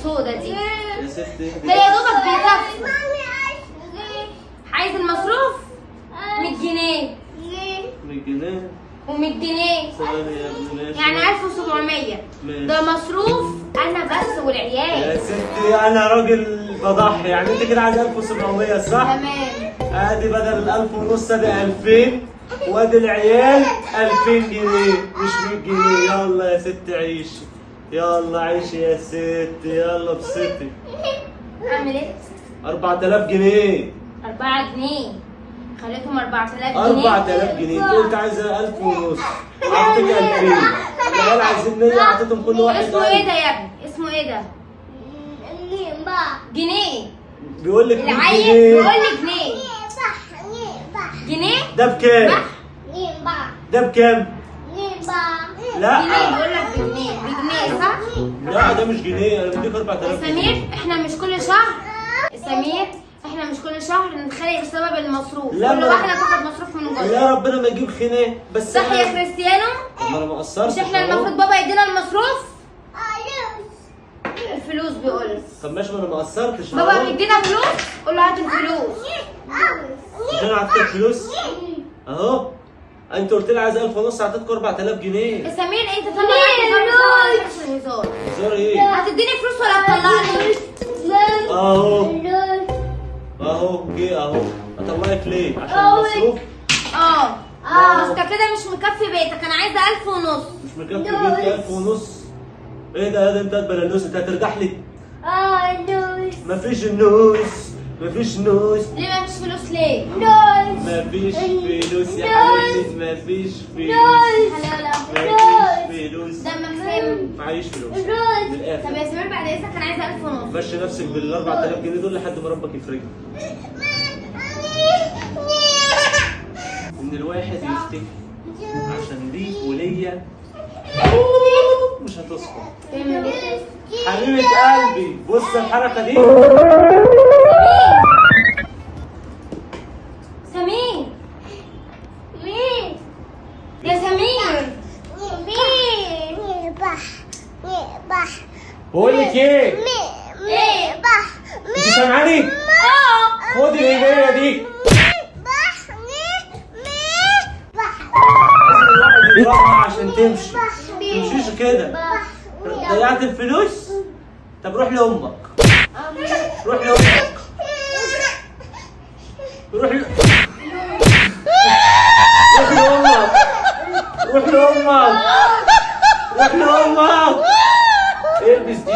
السودا دي؟ يا ستي ده يا دوبك بيكفوا. عايز المصروف 100 جنيه. 100 جنيه و100 جنيه سلام يا ابني. ماشي يعني 1700. ماشي. ده مصروف انا بس والعيال. يا ستي انا راجل بضحي، يعني انت كده عايز 1700 صح؟ تمام. ادي بدل ال 1000 ونص ادي 2000، وادي العيال 2000 جنيه مش 100 جنيه. يلا يا ست عيشي، يلا عيشي يا ست، يلا بستي. اعمل ايه؟ 4000 جنيه. 4 جنيه خليتهم 4000 جنيه. 4000 جنيه، انت قلت عايزه 1000 ونص، اعطيك 2000. العيال عايزين 100، اعطيتهم كل واحد. اسمه ايه ده يا ابني؟ اسمه ايه ده؟ جنيه. بيقول لك العيل بيقول لي جنيه. جنيه؟ ده بكام؟ ده بكام؟ لا جنيه. بيقول لك بجنيه. بجنيه صح؟ لا ده مش جنيه، انا بديك 4000 جنيه. سمير احنا مش كل شهر، سمير احنا مش كل شهر نتخانق بسبب المصروف. كل واحدة تاخد مصروف من جوزها. لا ربنا ما يجيب خناق بس. صح يا كريستيانو؟ طب ما انا ما قصرتش. مش احنا المفروض بابا يدينا المصروف؟ الفلوس بيقول. طب ماشي، ما انا ما قصرتش. بابا بيدينا فلوس؟ قول له هات الفلوس. مش انا اعطيتك فلوس؟ اهو انت قلت لي عايز 1000 ونص، اعطيتك 4000 جنيه. يا سمير انت طلع هزار. هزار ايه؟ هتديني فلوس ولا تطلعني؟ اهو اهو جه اهو. اطلعك ليه؟ عشان المصروف؟ اه اه انت كده مش مكفي بيتك، انا عايزه 1000 ونص. مش مكفي بيتي 1000 ونص؟ ايه ده؟ ده انت بلالوس، انت هترجح لي؟ نوس. مفيش نوس، مفيش نوس. ليه مفيش فلوس ليه؟ نوس. مفيش فلوس يا حبيبتي، مفيش فلوس. مفيش فلوس. دمك سم. معيش فلوس من الاخر. طب يا سمير بعد اذنك انا عايزه 1000 ونص. مشي نفسك بال 4000 جنيه دول لحد ما ربك يفرجها. ان الواحد يفتكر عشان دي وليا مش هتصفى. حبيبة قلبي بص الحركة دي. سمير مين يا سمير؟ بقول لك ايه؟ انت سامعاني؟ اه. خدي الهدية دي. لازم الواحد يضربها عشان تمشي، تمشيش كده. ضيعت الفلوس؟ طب روح لامك. روح لامك. روح لامك. روح لامك. روح لامك. البس دي.